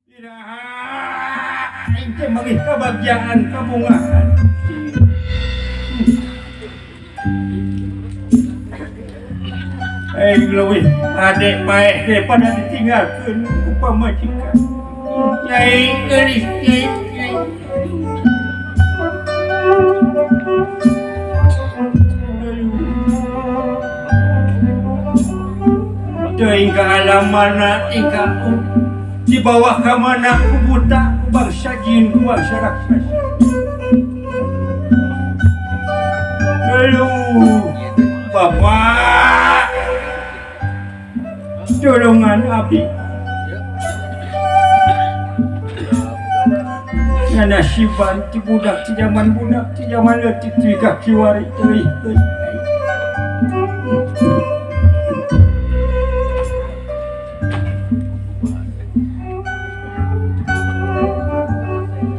Iraha aing teh manggih kabagjaan kabungahan. Aing leuwih hade paeh daripada ditinggalkeun ku pamajikan. Nyai geulis nyai nyai. Teuing ka alam mana tingkah dibawa ka mana ku buta ku bangsa jin ku bangsa raksasa. Aduh, bapak, tolongan abdi. Nasiban ti budak ti zaman budak ti zaman leutik ti ka kiwari teuing euy.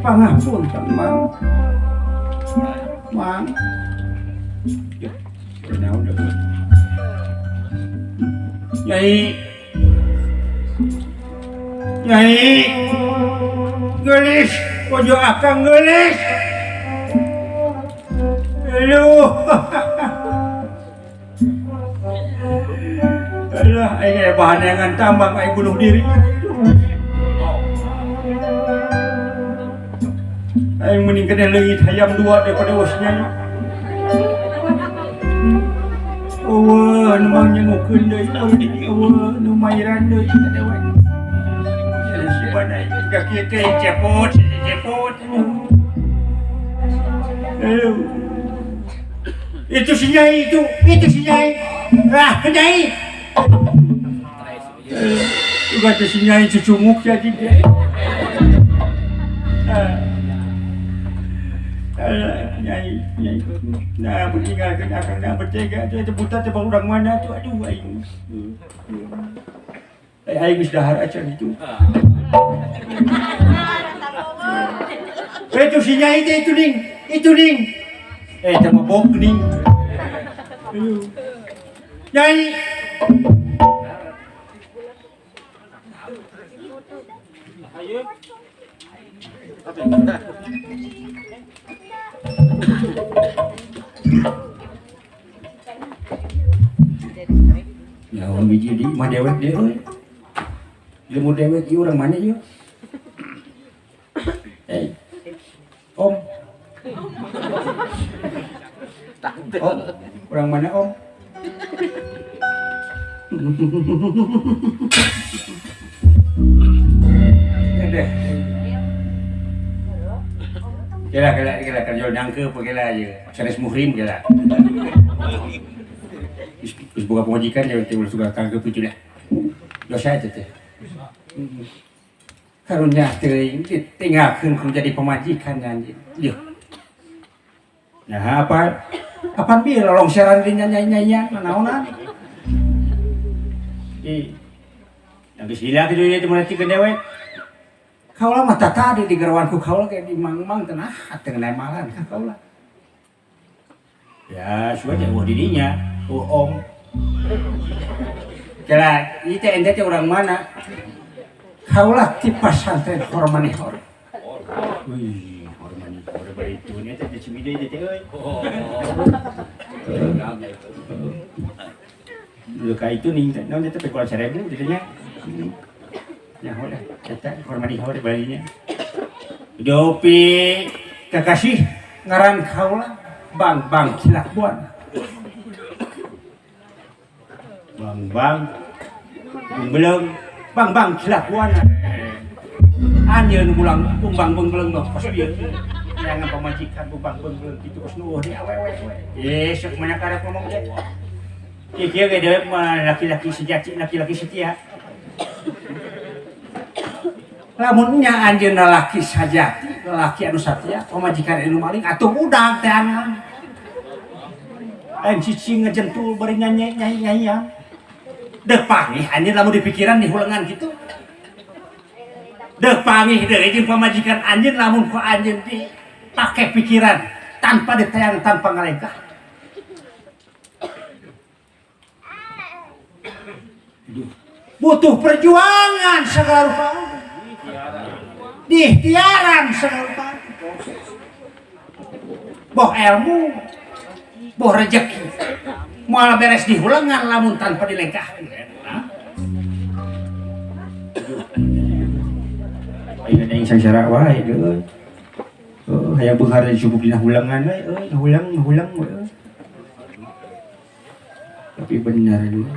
Pangapunten Mang. Mang. Ya, naon deui. Nyai. Nyai. Geulis, kojo akang geulis. Aduh. Alah, aing aya bahan tambang aing bunuh diri. Aing mending kena leungit hayam dua daripada osnya. Eueuh, nu mang nyengukeun deui, eueuh, nu mairan deui kada we. Si badai ka kieu teh cepot, si cepot. Aduh. Itu si Nyai itu si Nyai. Ah, Nyai. Juga tuh si Nyai cucunguk jadi dia. Nyai, Nyai. Nah, meninggalkan akang nah bertega tu buta teh urang mana tu aduh aing. Aing geus dahar acan itu. Itu si Nyai teh itu ding, itu ding. Teh mabok ning. Nyai. Ya, orang biji di mah dewek dia euy. Ilmu dewek ieu urang mana ieu? Om. Om, orang mana om? Deh. Kela kela kela kerja nangke apa kela aja. Sanes muhrim kela. Terus buka pengajikan ya nanti ulah suka kangke itu dah. Dosa aja teh. Karunya teh tinggalkeun ku jadi pemajikan anjing. Yuh. Nah, apa? Apaan bi lolongseran di nyanyi-nyanyian naonan? Ih. Yang geus hilang kitu ieu teh merhatikeun dewek. Kaula mah tadi di gerawanku kaula kayak di mang-mang tenah teu nemalan ka kaula. Ya, sudah jauh dirinya, oh om. Kela, ieu teh ente teh urang mana? Kaula ti pasantren Hormanihor. Wih, Hormanihor bari itu nya teh di Ciwidey teh euy. Dulu ka itu ning teh naon teh pekulan 1000 teh nya. Ya udah, eta Hormanihor barinya. Dopi kakasih ngaran kaula Bang Bang Kilakuan. Bang Bang Bengbelang, Bang Bang Kilakuan. Anjeun pulang bumbang bengbelang mah kos ieu. Jangan pamajikan bumbang bengbelang kitu kos nu di awewe we. Sok mana karep ngomong teh. Kieu ge dewek mah laki-laki sejati, laki-laki setia. Lamun nya anjeun lalaki sajati, lalaki anu satia, pamajikan anu maling atuh budak teh anu. Lain cicing ngejentul bari nyanyi-nyanyian. Deuh pangih anjeun lamun dipikiran dihulengan kitu. Deuh pangih deui jeung pamajikan anjeun lamun ku anjeun dipake pikiran tanpa ditayang tanpa ngalengkah. Butuh perjuangan segala rupa. Diikhtiaran segala boh ilmu, boh rezeki. Moal beres dihulengan lamun tanpa dilengkahkeun. Ayeuna aing sangsara wae euy. Heuh, hayang beunghar cukup dina hulengan we euy, hulang we. Tapi bener euy.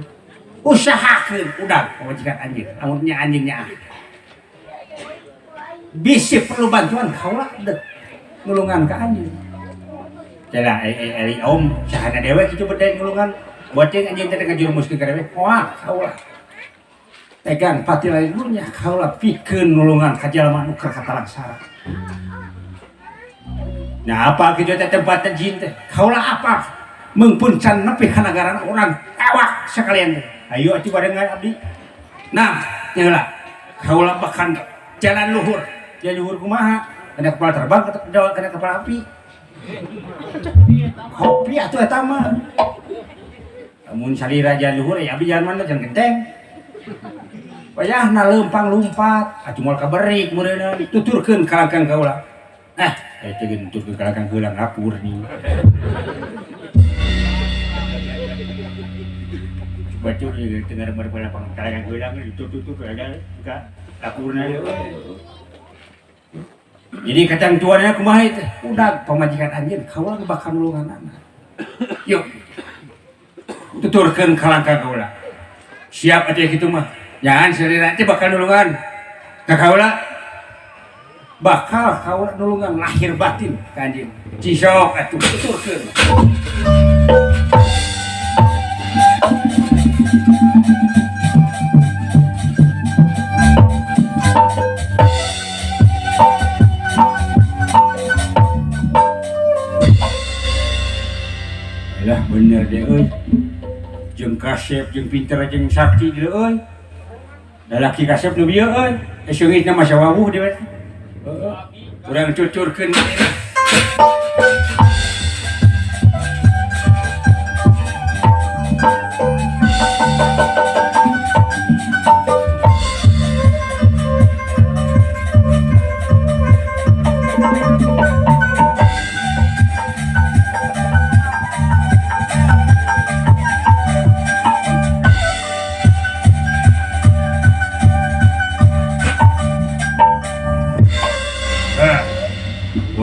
Usahakeun udah pamajikan anjeun, lamun nya anjeun nya. Bisi perlu bantuan kaula dek nulungan ka anjeun. Celah ari om sahana dewek kitu bede nulungan. Buat jeung anjeun teh ngajurumuskeun ka dewek, moal kaula. Tegang pati lain dunya kaula pikeun nulungan ka jalma nu keur katalangsara. Nah apa kitu teh tempat jin teh? Kaula apa? Meungpeun can nepi ka nagarana urang tewak sakalian teh. Ayo atuh barengan abdi. Nah, nya kaula bahkan jalan luhur. Jalan luhur kumaha? Kena kepala terbang atau kena kepala api? Kopi atuh eta mah. Lamun salira jalan luhur ya abdi jalan mana jalan genteng. Wayahna leumpang lumpat, atuh moal kaberik meureunna dituturkeun kalangkang kaula. Ah, eta ge nuturkeun kalangkang heula ngapur nih. Batur ieu teu ngarep-ngarep kalangkang heula ditutur ada ka lapurna. Jadi katantuanna kumaha teh? Udah pamajikan anjeun kaula ge bakal nulunganana. Yuk. Tuturkeun kalangkang kaula. Siap atuh kitu mah. Jangan salira teh bakal nulungan ka kaula. Bakal kaula nulungan lahir batin ka anjeun. Cisok atuh tuturkeun. Alah bener deh euy. Jeung kasep jeung pinter jeung sakti deui euy. Lalaki kasep nu bieu euy. Seungitna mah sawawuh deui. Heeh. Urang cucurkeun.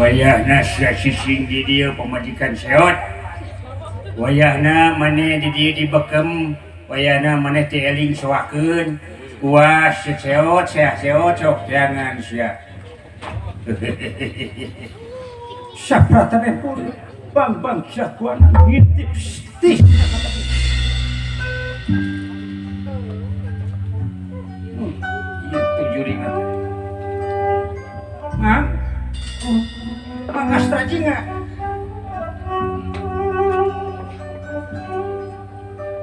Wayahna sising di dieu pamajikan seot. Wayahna maneh di dieu dibekem, wayahna maneh teh eling soakeun. Uas seot, seah seot sok jangan sia. Saprata pun bang-bang jagoan ngintip stis. Ieu juringan. Hah? Mangastra jinga.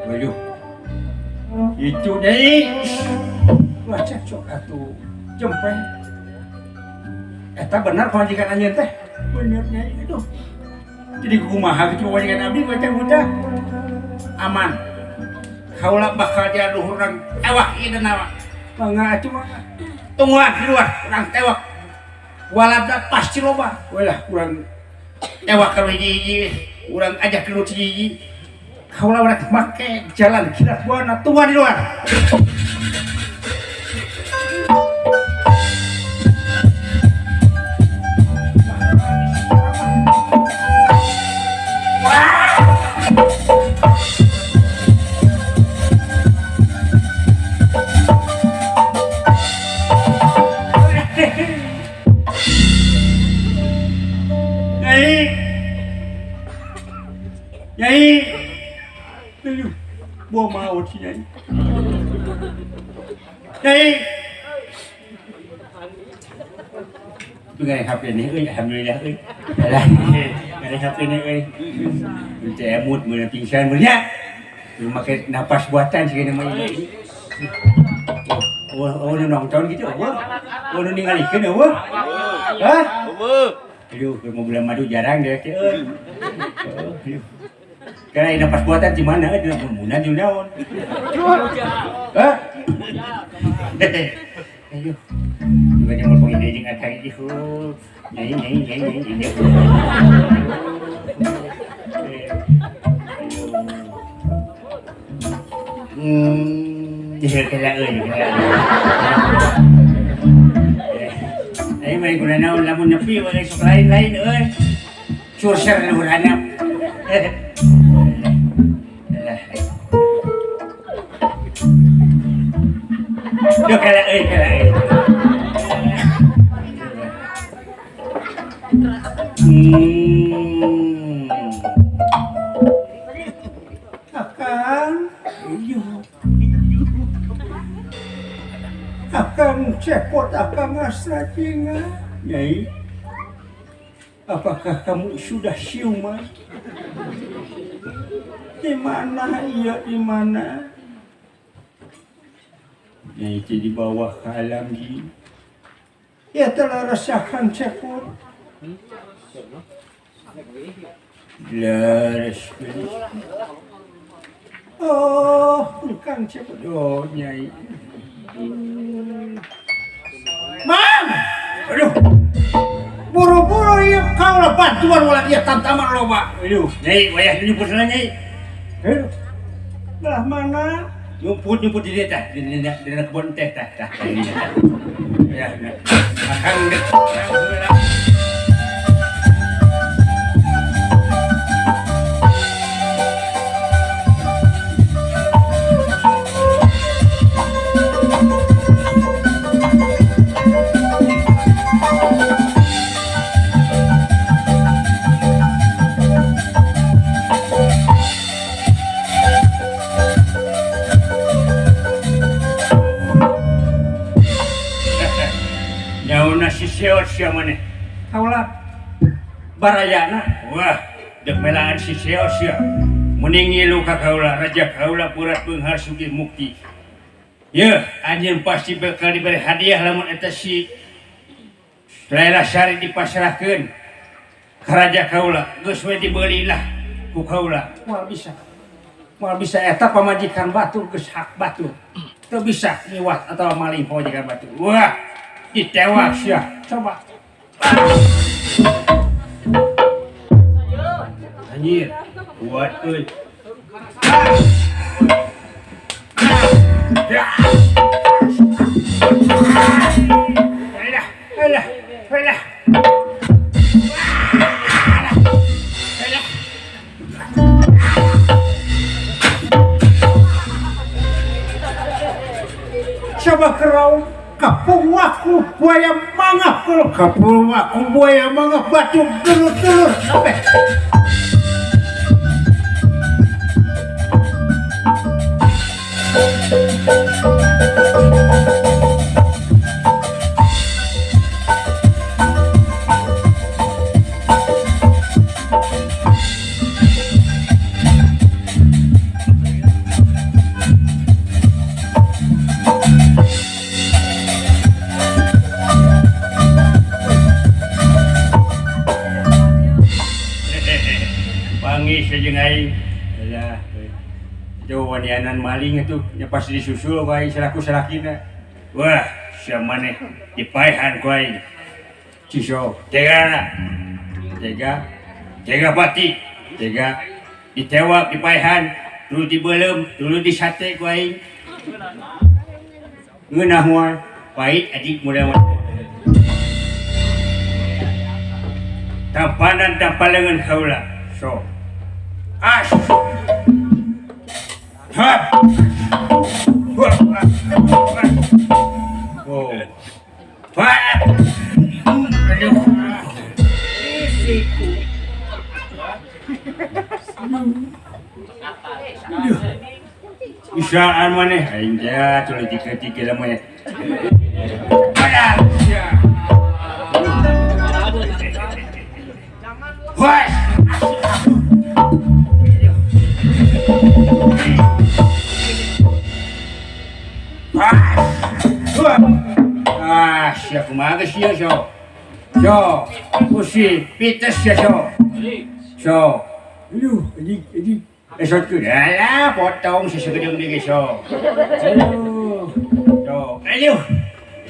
Waduh. Itu deui. Wah cocok atuh. Jempe. Eta bener pamajikan anjeun teh. Bener nya aduh. Jadi kumaha kitu pamajikan abdi baca buta. Aman. Kaula bakal jalan luhur urang tewak ieu nawa. Mangga atuh mangga. Tungguan di luar urang tewak. Walada pasti loba. Walah urang tewak kalau hiji-hiji, urang ajak ke hiji-hiji. Kaula urang make jalan kilat buana tungguan di luar. Nyai, Nyai, aduh, buah maut si Nyai. Nyai, nggak HP ini, euy, alhamdulillah, euy. Alah, nggak HP ini, euy. Untuk emut, mulai pingsan, mulai. Lu pakai napas buatan sih namanya. Oh, oh, nu nonton gitu, oh, oh, nu ningalikeun, oh, hah? Aduh, mau bulan madu jarang deh, euy. Aduh. Karena ini napas buatan di mana? Di namun di naon. Hah? Aduh. Juga jangan panggil jeung akang ieu. Nyai nyai nyai nyai. Dia kena euy. Ayo main guna naon lamun nepi we sok lain-lain euy. Curser luhur handap. Duh kena euy kena euy. Akang, iya. Akang cepot, akang asra jinga. Nyai, apakah kamu sudah siuman? Di mana iya, di mana? Nyai di bawah ke alam jin. Ya telah rasakan cepot. Laras. Oh, bukan cepot. Oh, Nyai. Mang! Aduh. Buru-buru ieu kau lah bantuan ulah dia tantaman loba. Aduh, Nyai, wayah nyumput lah Nyai. Aduh. Belah mana? Nyumput di dia tah, di kebun teh tah tah. Ya, akang dek. Seot sia maneh kaula barayana wah dek melaan si seot sia mending ngilu ka kaula raja kaula purat beunghar sugih mukti yeuh anjeun pasti bakal diberi hadiah lamun eta si Laila Sari dipasrahkeun ka raja kaula geus we dibeuli lah ku kaula moal bisa eta pamajikan batur geus hak batur teu bisa ngiwat atawa maling pamajikan batur wah ditewak sia coba anjir kuat euy. Alah alah alah alah. Coba kerau kapung aku buaya mangap kapung aku buaya mangap batu gelur-gelur sampai wanianan maling itu nya pasti disusul ku aing selaku salakina. Wah, sia maneh dipaehan ku aing. Ciso, tega tega tega pati, tega ditewak dipaehan, dulu dibeuleum, dulu disate ku aing. Ngeunah moal, pahit adik muda mah. Tampanan tampalengan kaula. So. As. Ha. Oh. Pak. Aduh. Aduh. Isaan maneh aing teh tuluy tiga-tiga lamun. Ada. Wah. Ah, sia kumaha geus ieu so. So, kusi pites sia so. So. Aduh, anjing anjing. Esot ku alah potong sesegedeng deui so. Aduh. So, aduh.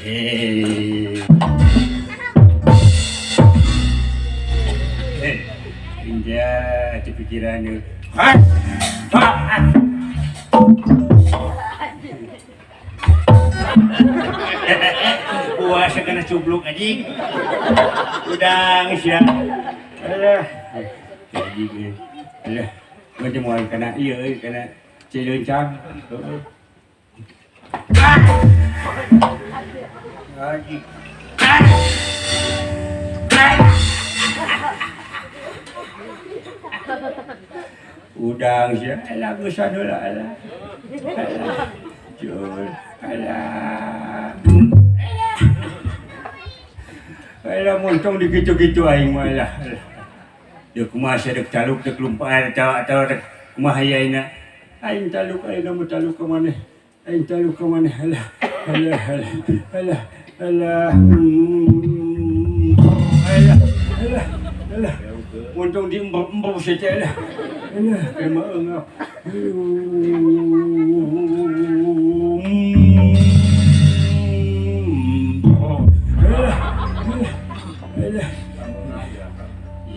Eh. Pikiran ieu. Ha! Ha! Puasa kena cubluk anjing. Udang sia. Alah. Anjing euy. Alah. Macam moal kana ieu euy kana cilencang. Heeh. Ah! Anjing. Ah! Ah! Udang sia. Alah geusan heula alah. Alah. Jul. Alah. Alah montong di kitu-kitu aing mah alah. Alah. Deuk kumaha sia deuk taluk deuk lumpat atawa atawa deuk kumaha ieu ayeuna. Aing taluk ayeuna mah taluk ka maneh. Aing taluk ka maneh alah. Alah alah alah alah. Alah alah alah. Montong di embab-embab sia teh alah. Alah kumaha eungap. Alah alah alah.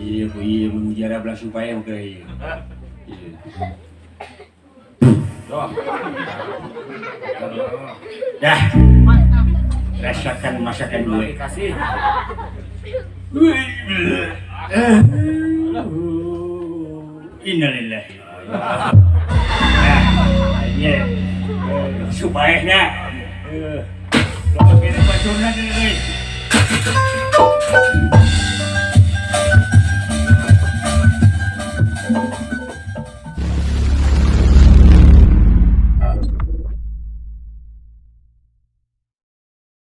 Iya, ku iya mujarab langsung paeh ke ieu. Iya. Dah. Rasakan masakan gue. Kasih. Innalillahi. Nah, iya. Supaehna. Eh, loba kene baturna deui euy.